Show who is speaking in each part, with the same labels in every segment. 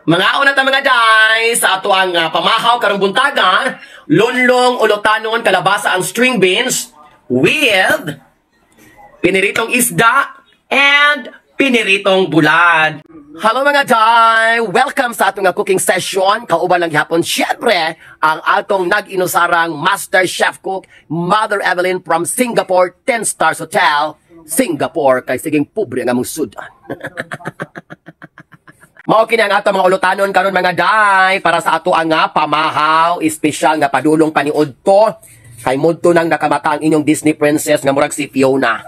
Speaker 1: Mga una ta, mga day, sa ato ang pamahaw karong buntaga, lunlong, ulutanon, kalabasa ang string beans with piniritong isda and piniritong bulad. Hello, mga day! Welcome sa atong cooking session. Kauban lang gihapon, syempre, ang atong nag-inusarang Master Chef Cook, Mother Evelyn from Singapore 10 Stars Hotel, Singapore, kay siging pobre ang among sudan. Mao kini ang ato mga ulutanon karon, mga day, para sa ato ang nga pamahaw, espesyal nga padulong paniud to kay mudto nang nakamata ang inyong Disney princess nga murag si Fiona.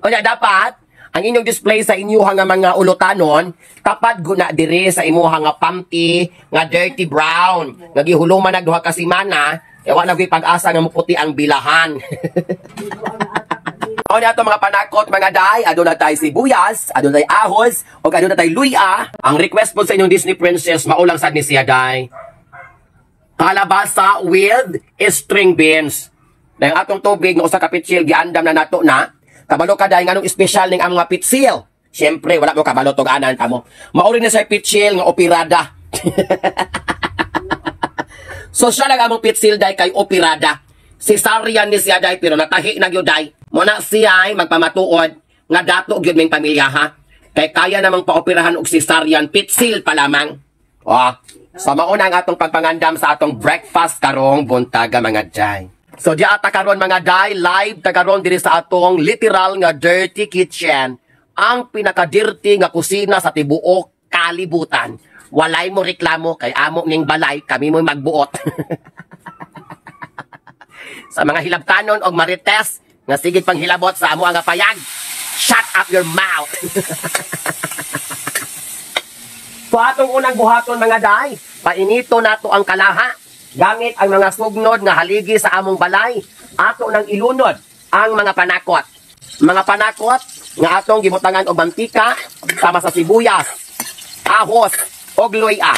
Speaker 1: Unya dapat ang inyong display sa inyong nga mga ulutanon tapad guna diri sa imuha nga panty nga dirty brown nga gihuluman nag 2 ka semana, e wa na pag-asa nga muputi ang bilahan. O na ato mga panakot, mga day, aduna tay sibuyas, aduna tay ahos, o aduna tay luya. Ang request po sa inyong Disney princess, maulang sad ni siya, day. Kalabasa with string beans. Dahil atong tubig nga 1 ka pitsil, giandam na nato na. Kabalo ka, day, nganong espesyal ning ang mga pitsil? Siyempre, wala mo kabalo tog anan kamo. Mauri na sa pitsil nga operada. So siya lang among pitsil, day, kay operada. Cesarean ni siya, day, pero natahi na gyud, day. Muna siya ay magpamatuod nga dato gyud ming pamilya, ha. Kay kaya namang paoperahan og cesarean pitsil pa lamang. Oh, so mauna ang atong pagpangandam sa atong breakfast karong buntaga, mga day. So di ata karon, mga day, live ta karon diri sa atong literal nga dirty kitchen, ang pinaka-dirty nga kusina sa tibuok kalibutan. Walay mo reklamo kay amo ning balay, kami mo magbuot. Sa mga hilabtanon og marites nga sige pang hilabot sa amo nga payag, shut up your mouth. So atong unang buhaton, mga day, painito nato ang kalaha. Gamit ang mga sugnod nga haligi sa among balay, ato nang ilunod ang mga panakot. Mga panakot nga atong gibutangan og mantika sama sa sibuyas, ahos og luya.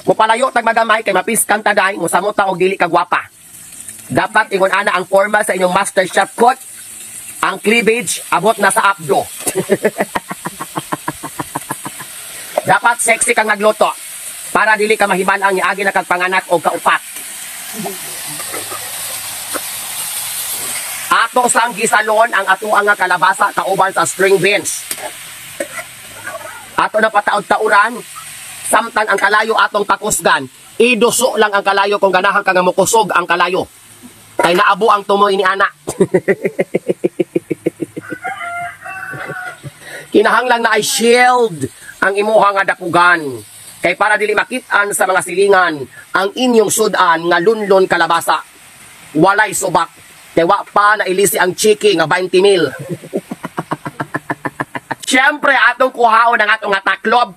Speaker 1: Mupalayo tag magamay kay mapiskan ta, day, musamot ta og dili ka gwapa. Dapat ingon ana ang forma sa inyong Master Chef Cook. Ang cleavage abot na sa abdo. Dapat sexy kang nagluto para dili ka mahiban-ang niagi na kag panganak og kaupat. Ato sang gisalon ang ato nga kalabasa kauban sa string beans. Ato na pataod-tauran samtang ang kalayo atong pakusgan. Iduso lang ang kalayo kung ganahan ka nga mokusog ang kalayo. Kay naabo ang tumoy ni ana. Kinahanglan na ay shield ang imuha nga dapugan. Kay para dili makit-an sa mga silingan ang inyong sudan nga lunlon kalabasa. Walay subak. Kay wa pa na ilisi ang chiki nga 20 mil. Siyempre atong kuhaon ang atong nga taklob.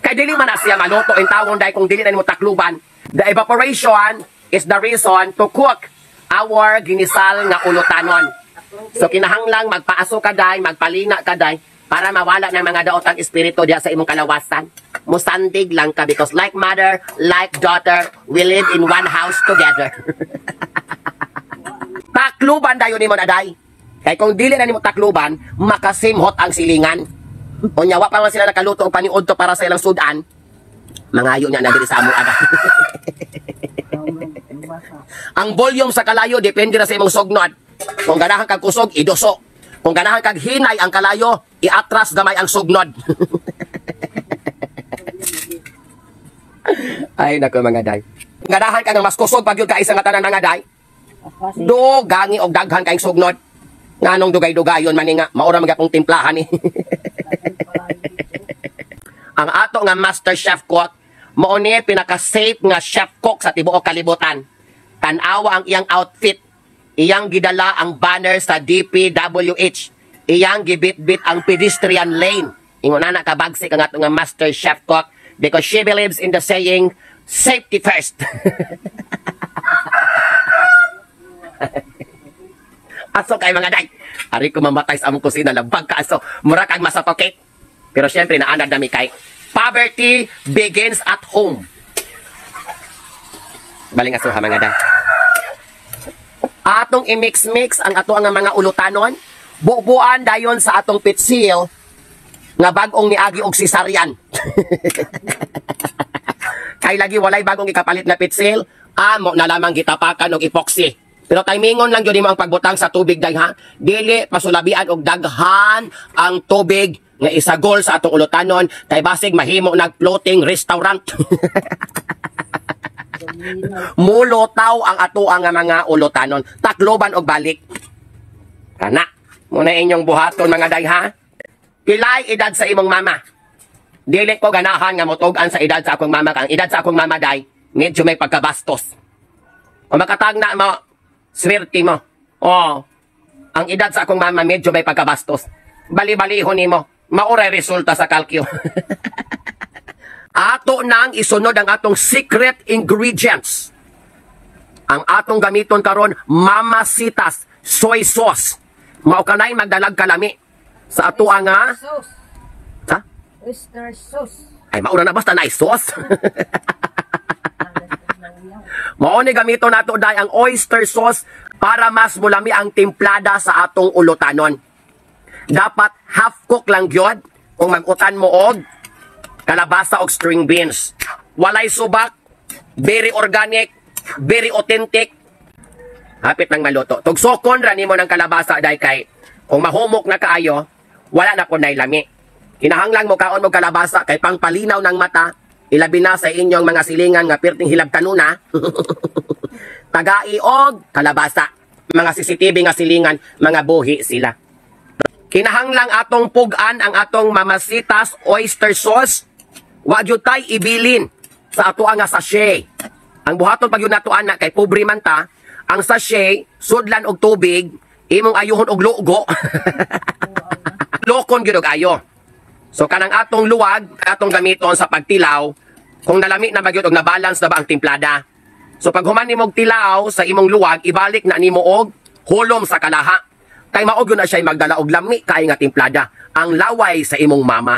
Speaker 1: Kay dili man na siya maluto in tawon, dahil kung dili na nimo takluban. The evaporation is the reason to cook our ginisal nga ulutanon. So kinahanglang magpaaso ka, day, magpalina ka, day, para mawala ng mga daotang espiritu diya sa imong kalawasan. Musandig lang ka because like mother, like daughter, we live in one house together. Takluban dayon nimo na, day. Kay kung dili na nimo takluban, makasimhot ang silingan. Unya wa pa man sila nakaluto og paniudto para sa ilang sudan. Mangayo niya na diri sa amo ada. Ang volume sa kalayo depende na sa imong sugnod. Kung ganahan kag kusog, iduso. Kung ganahan kag hinay ang kalayo, iatras gamay ang sugnod. Ay nako, mga day. Ganahan ka nga mas kusog pag yun ka isang tanan, mga day. Do gangi og daghan kay sugnod. Nganong dugay-dugayon man nga, maura magyapong timplahan ni. Ang ato nga Master Chef Cook, mao ni pinaka-safe nga chef cook sa tibuok kalibutan. Tan-awa ang iyang outfit. Iyang gidala ang banner sa DPWH. Iyang gibitbit ang pedestrian lane. Ingon ana kabagsik ang ato nga Master Chef Cook because she believes in the saying, "Safety first." Aso kay, mga day. Ari ko mamatay sa among kusina, labag ka aso. Mura kag masufocate. Pero syempre naanad nami kay poverty begins at home. Baling aso ha, mga day. Atong i-mix-mix ang ato ang mga ulutanon. Bubuan dayon sa atong pitsil. Nga bag-ong niagi og cesarean. Kay lagi walay bagong ikapalit na pitsil, amo na lamang gitapakan og epoxy. Pero timingon lang gyud nimo ang pagbutang sa tubig, day, ha. Dili pasulabian og daghan ang tubig nga isagol sa atong ulutanon kay basig mahimo nag floating restaurant. Mulutaw ang ato ang mga ulutanon. Takloban og balik. Kana. Muna inyong buhaton, mga day, ha. Pilay edad sa imong mama? Dili ko ganahan nga motug-an sa edad sa akong mama. Ang edad sa akong mama, day, medyo may pagkabastos. O makatagna mo, swerte mo. Oh, ang edad sa akong mama medyo may pagkabastos. Bali-balihon nimo. Mauray resulta sa kalkyo. Ato nang isunod ang atong secret ingredients. Ang atong gamiton karon, Mamasitas soy sauce. Mao kanay magdalag kalami sa ato nga
Speaker 2: Sauce.
Speaker 1: Ha?
Speaker 2: Oyster sauce.
Speaker 1: Ay, mauna na, basta na sauce. Mao ni gamiton nato, day, ang oyster sauce para mas mulami ang timplada sa atong ulutanon. Dapat half cook lang gyud kung mag-utan mo og kalabasa og string beans. Walay subak, very organic, very authentic. Hapit nang maluto. Tugsokon ra nimo ng kalabasa, day, kay kung mahumok na kaayo, wala na po nay lami. Kinahanglan mo kaon mo kalabasa kay pangpalinaw ng mata, ilabi na sa inyong mga silingan nga pirting hilab kanuna. Tagai og kalabasa. Mga CCTV nga silingan, mga buhi sila. Kinahanglang atong pugan ang atong Mamasitas oyster sauce. Wa jud tay ibilin sa ato nga sachet. Ang buhaton pag yun nato ana kay pobre man ta, ang sachet sudlan og tubig, imong ayuhon og lugo. Lokon gyud og ayo. So kanang atong luwag, atong gamiton sa pagtilaw, kung nalami na ba gyud og na-balance na ba ang timplada. So pag human nimo og tilaw sa imong luwag, ibalik na nimo og hulom sa kalaha. Kay mao gyud na siya magdala og lami kay nga timplada. Ang laway sa imong mama.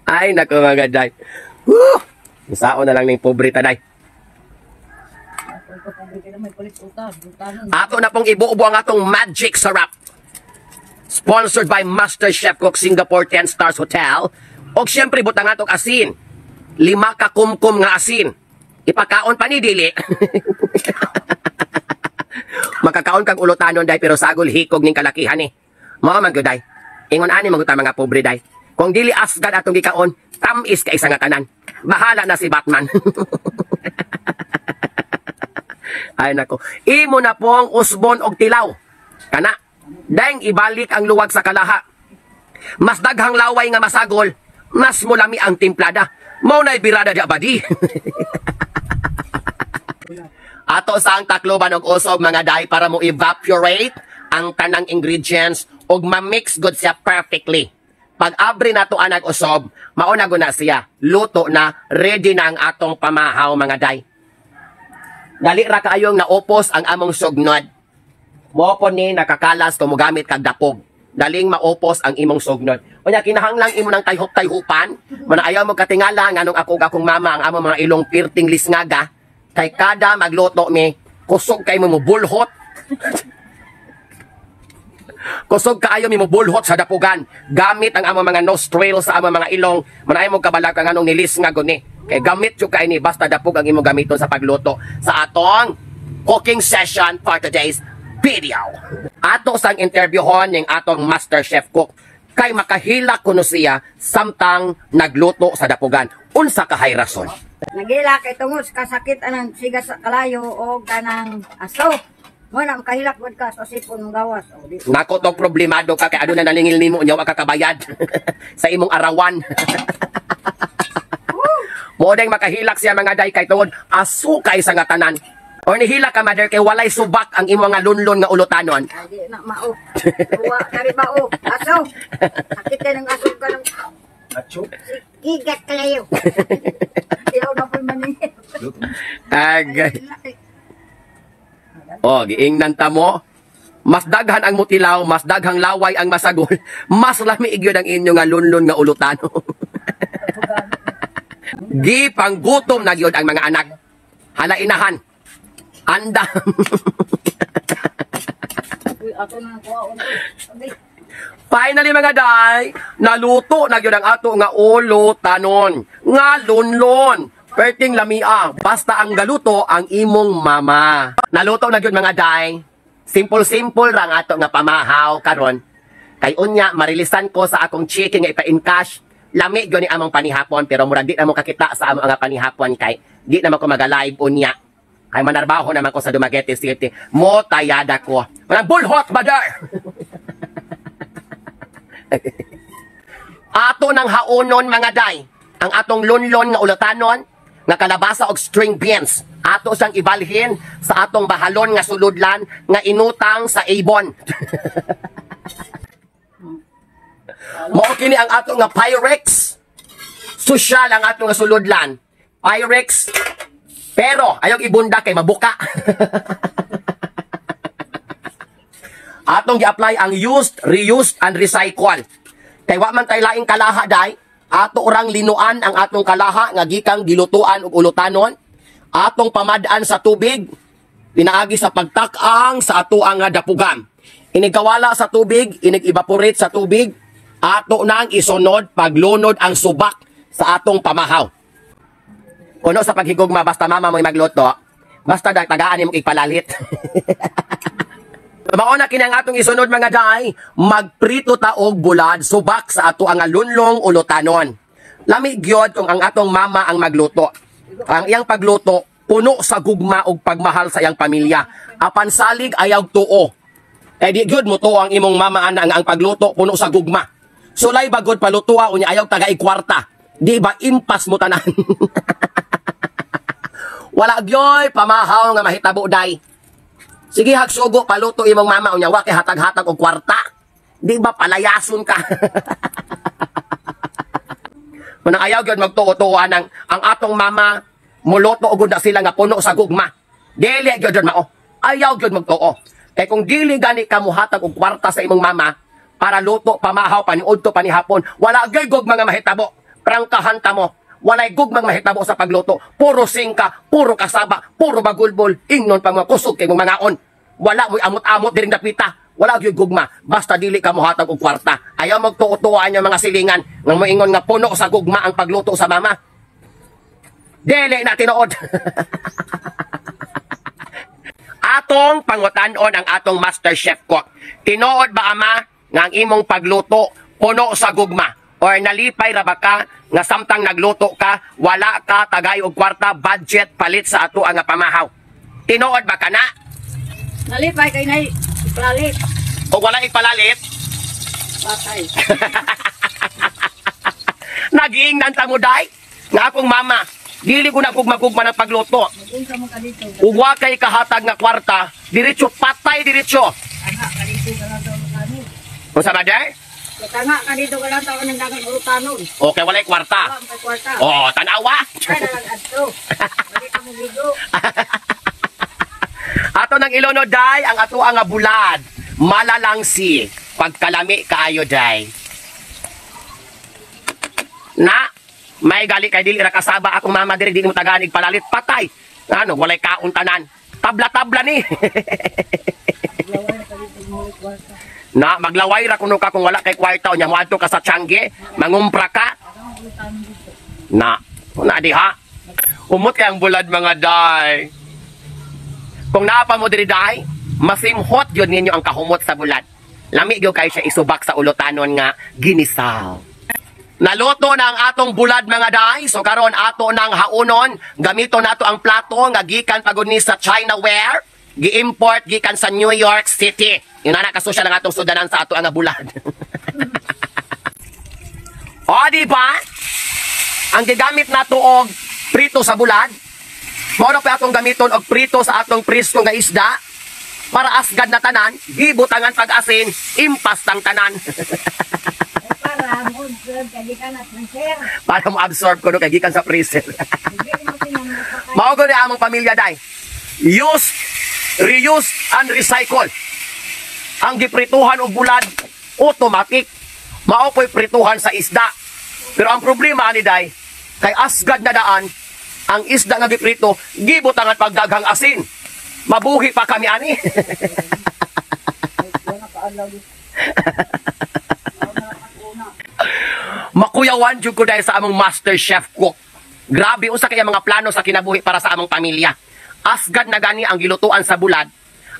Speaker 1: Ay nako, mga day. Woo! Isaon na lang ning pobre ta, day. Ato na pong ibuo ang atong magic sarap. Sponsored by Master Chef Cook Singapore 10 Stars Hotel. Og syempre butang atong asin. 5 ka kumkum nga asin. Ipakaon pa ni dili. Makakaon kag ulutanon, day, pero sagol hikog ning kalakihan eh. Mao man gyud, day. Ingon ani man gyud ta mga pobre, day. Kung dili asgad atong gikaon, tamis kay nga tanan. Bahala na si Batman. Ay nako. Imo na pong usbon og tilaw. Kana. Dahil ibalik ang luwag sa kalaha. Mas daghang laway nga masagol, mas mulami ang timplada. Mao na'y birada di abadi. Ato sa ang takloban og usog, mga day, para mo evaporate ang tanang ingredients ug ma-mix good siya perfectly. Pag abri nato anag usob, mao na guna siya. Luto na, ready na ang atong pamahaw, mga day. Dali ra kaayong naupos ang among sugnod. Mo po ni nakakalas kung mogamit kag dapog. Daling maupos ang imong sugnod. Unya kinahanglang imo nang tayhop-tayhupan, man ayaw mo katingala nganong ako ug akong mama ang among mga ilong pirting lisngaga kay kada magluto mi kusog kay mo bulhot. Kusog kaayo mi mo bulhot sa dapugan. Gamit ang among mga nostril sa among mga ilong, man ayaw mo kabala ka nganong nilisngag ni. Kay gamit jud kay ni basta dapog ang imong gamiton sa pagluto sa atong cooking session for today's video. Ato sang interviewhon ning atong master chef cook kay makahilak kuno siya samtang nagluto sa dapugan. Unsa kahay rason?
Speaker 2: Nagila kay tungod sa kasakit anang siga sa kalayo o kanang aso. Mo na makahilak gud ka sa sipon mong gawas. O di.
Speaker 1: Nako tong problemado ka kay aduna naningil nimo nya wa ka kabayad sa imong arawan. Mo ding makahilak siya, mga day, kay tungod aso kay sa nga tanan. Or nihilak ka, mother, kay walay subak ang imong nga lunlon nga ulutanon.
Speaker 2: Ay, di na mao. Wa kari ba o aso. Sakit kay ng aso ka ng gigat kalayo. Ayaw na po maningil.
Speaker 1: Agay. Oh, giingnan ta mo. Mas daghan ang mutilaw, mas daghang laway ang masagol, mas lami gyud ang inyo nga lunlon nga ulutano. Gi panggutom na gyud ang mga anak. Hala inahan. Andam.
Speaker 2: Uy, ato na kuha uy.
Speaker 1: Finally, mga day, naluto na gyud ang ato nga ulo tanon, nga lunlon. Perting lamia, basta ang galuto ang imong mama. Naluto na gyud, mga day. Simple-simple ra ang ato nga pamahaw karon. Kay unya marilisan ko sa akong chicken nga ipa-in cash. Lami gyud ni among panihapon, pero murag di na mo kakita sa among nga panihapon kay di naman ko maga-live unya. Kay manarbaho naman ko sa Dumaguete City. Mo tayada ko. Walang bulhot, mother! Ato ng haonon, mga day. Ang atong lunlon nga ulatanon, nga kalabasa og string beans. Ato siyang ibalhin sa atong bahalon nga suludlan nga inutang sa Avon. Mao kini ang ato nga Pyrex. Sosyal ang ato nga suludlan. Pyrex. Pero ayaw ibunda kay mabuka. Atong gi-apply ang used, reused, and recycle. Kay wa man tay laing kalaha day, ato orang linuan ang atong kalaha nga gikang gilutuan og ulutanon, atong pamad-an sa tubig, pinaagi sa pagtak-ang sa ato ang nga dapugan. Inigkawala sa tubig, inig-evaporate sa tubig, ato nang isunod paglunod ang subak sa atong pamahaw. Kuno sa paghigugma, basta mama mo'y magluto, basta tagaan nimo igpalalit. Mauna kini ang atong isunod, mga day, magprito ta og bulad subak sa ato ang lunlong ulutanon. Lami gyud kung ang atong mama ang magluto. Ang iyang pagluto puno sa gugma ug pagmahal sa iyang pamilya. Apan salig ayaw tuo. Kay di gyud mo tuo ang imong mama ana nga ang pagluto puno sa gugma. Sulay bagod palutua unya ayaw taga kwarta. Di ba impas mo tanan? Wala gyoy pamahaw nga mahitabo day. Sige hagsugo paluto imong mama unya wa kay hatag-hatag og kwarta. Di ba palayason ka? Manang ayaw gyud magtuo-tuo anang ang atong mama muluto og na sila nga puno sa gugma. Dili gyud mao. Ayaw gyud magtuo. Kay kung dili gani ka mohatag og kwarta sa imong mama para luto pamahaw paniudto panihapon, wala gyud gugma nga mahitabo. Prangkahan ta mo. Walay gugmang mahitabo sa pagluto. Puro singka, puro kasaba, puro bagulbol. Ingnon pang mga kusog kay mong mangaon. Wala mo'y amot-amot diring dapita. Wala gyud gugma. Basta dili ka mohatag og kwarta. Ayaw magtuo-tuoan yung mga silingan nga moingon nga puno sa gugma ang pagluto sa mama. Dili na tinuod. Atong pangutan-on ang atong master chef ko. Tinuod ba, ama, nga ang imong pagluto puno sa gugma? Or nalipay ra ba ka nga samtang nagluto ka, wala ka tagay og kwarta budget palit sa ato ang pamahaw? Tinuod ba kana?
Speaker 2: Nalipay kay nay ipalit.
Speaker 1: O wala ipalalit?
Speaker 2: Patay.
Speaker 1: Nagiingnan ta mo day nga akong mama dili ko na gugma-gugma ng pagluto.
Speaker 2: Magunsa mo ka dito.
Speaker 1: Ug wa kay kahatag nga kwarta, diretso patay diretso.
Speaker 2: Tanga ka dito ka lang daw kami.
Speaker 1: Unsa ba day?
Speaker 2: Tanga ka dito ka lang daw ng dagang ulutanon.
Speaker 1: Okay, walay kwarta.
Speaker 2: Wala kay kwarta.
Speaker 1: Oh, tanawa.
Speaker 2: Ay na lang adto. Wali ka mo gigo.
Speaker 1: Ato nang ilunod day ang ato ang bulad. Malalangsi pagkalami kaayo day. Na may gali kay dili ra kasaba akong mama diri, dili mo taganig palalit patay. Ano, walay kaon tanan. Tabla-tabla ni. Na maglaway ra kuno ka kung wala kay kwarta unya moadto ka sa tiyangge, mangumpra ka. Na, na diha. Umot kay ang bulad, mga day. Kung naa pa mo diri day, masimhot gyud ninyo ang kahumot sa bulad. Lami gyud kay siya isubak sa ulutanon nga ginisaw. Naluto na ang atong bulad, mga day. So karon ato nang haunon, gamito nato ang plato nga gikan pagod ni sa Chinaware, gi-import gikan sa New York City. Yun na kasosyal ang atong sudanan sa ato ang bulad. O di ba? Ang gigamit nato og prito sa bulad, mao na pa atong gamiton og prito sa atong presko nga isda para asgad na tanan, gibutangan pag-asin, impas tang tanan.
Speaker 2: Para mo observe kay gikan at freezer.
Speaker 1: Para mo absorb kuno kay gikan sa freezer. Mao gud among pamilya day. Use, reuse, and recycle. Ang giprituhan og bulad, automatic. Mao po'y prituhan sa isda. Pero ang problema ani day, kay asgad na daan, ang isda nga giprito, gibutangan pagdaghang asin. Mabuhi pa kami ani.
Speaker 2: adlaw dito.
Speaker 1: Makuyawan jud ko dahil sa among master chef cook. Grabe usa kaya mga plano sa kinabuhi para sa among pamilya. Asgad na gani ang gilutuan sa bulad,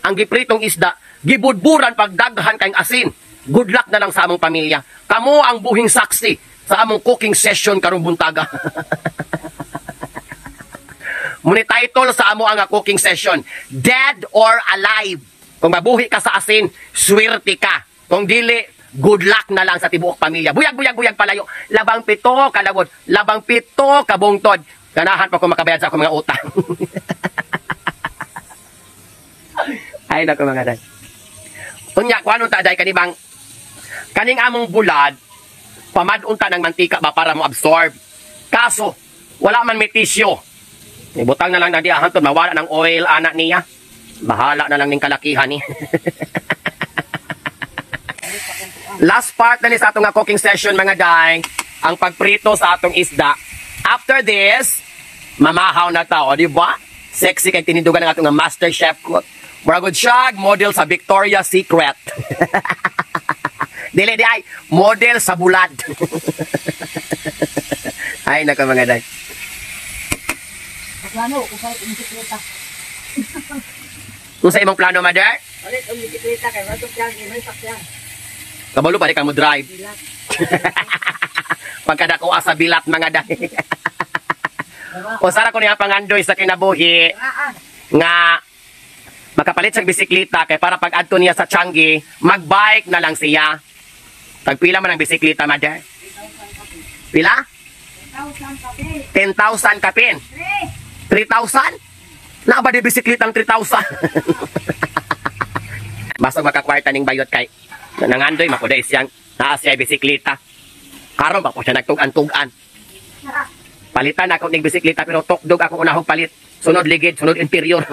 Speaker 1: ang gipritong isda, gibudburan pagdaghan kayong asin. Good luck na lang sa among pamilya. Kamo ang buhing saksi sa among cooking session karong buntaga. Muni title sa amo ang cooking session, Dead or Alive. Kung mabuhi ka sa asin, swerte ka. Kung dili, good luck na lang sa tibuok pamilya. Buyag, buyag, buyag palayo. 17 kalawod, 17 kabungtod. Ganahan pa ko makabayad sa akong mga utang. Ay, nako mga day. Unya, kung anong taday, kanibang, kaning among bulad, pamadunta ng mantika ba para mo absorb. Kaso, wala man may tissue. Ibutang na lang na diya, hantod, mawala ng oil, anak niya. Bahala na lang ning kalakihan ni. Last part na ni sa atong cooking session mga day, ang pagprito sa atong isda. After this, mamahaw na tao, di ba? Sexy kay tinindugan ng atong master chef cook. Mura gud siya, model sa Victoria's Secret. Dili di ay, model sa bulad. Ay nako mga day.
Speaker 2: Plano, usay ang bisikleta.
Speaker 1: Kung sa imong plano, mother?
Speaker 2: Ulit ang bisikleta kay wato siyang may sakyan.
Speaker 1: Kabalo pa rin ka mo drive.
Speaker 2: Bilat.
Speaker 1: Pagkadakuha sa bilat mga day. O sara ko niya pangandoy sa kinabuhi nga makapalit sa bisikleta kay para pag adto niya sa Changi, magbike na lang siya. Tagpila man ang bisikleta, mother? Pila?
Speaker 2: 10,000 kapin.
Speaker 1: 10,000 kapin. 3,000? Naa ba di bisikleta ang 3,000? Basta makakwarta ning bayot kay nangandoy makuday siyang naa siya bisikleta. Karon ba po siya nagtug-an-tug-an. Palitan ako ning bisikleta pero tukdog ako unahong palit. Sunod ligid, sunod interior.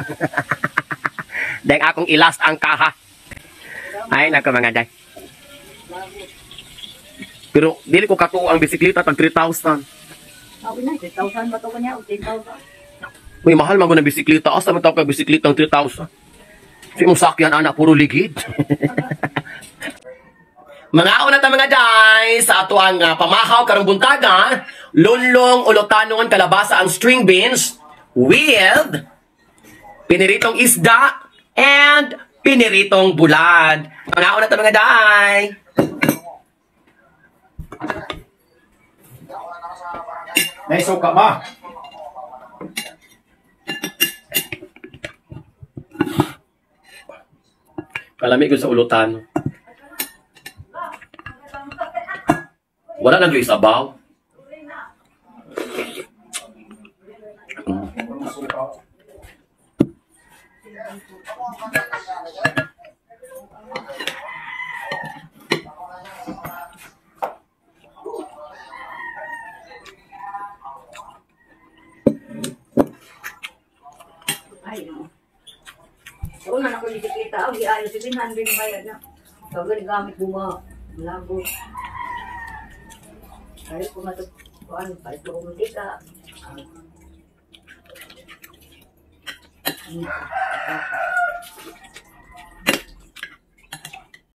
Speaker 1: Dahil akong ilast ang kaha. Ay nako mga day. Pero dili ko katuo ang bisikleta tag 3,000.
Speaker 2: Ako na, 3,000 ba to kanya o 10,000?
Speaker 1: Uy, mahal man ko ng bisikleta. Asa man tawag ka bisikleta ang 3,000? Sa imong sakyan, anak, puro ligid. Mga una ta mga day, sa ato ang pamahaw karong buntaga, lunlong, ulotanon, kalabasa ang string beans with piniritong isda and piniritong bulad. Mga una ta mga day.
Speaker 3: Naisuka ba?
Speaker 1: Kalami ko sa ulutan. Wala lang yung isabaw.
Speaker 2: Ay, no. Una na ko bisikleta, ang giayo 700 bayad na. Kagani gamit buwa. Lago. Ay, kung matukuan, palit ko mantika.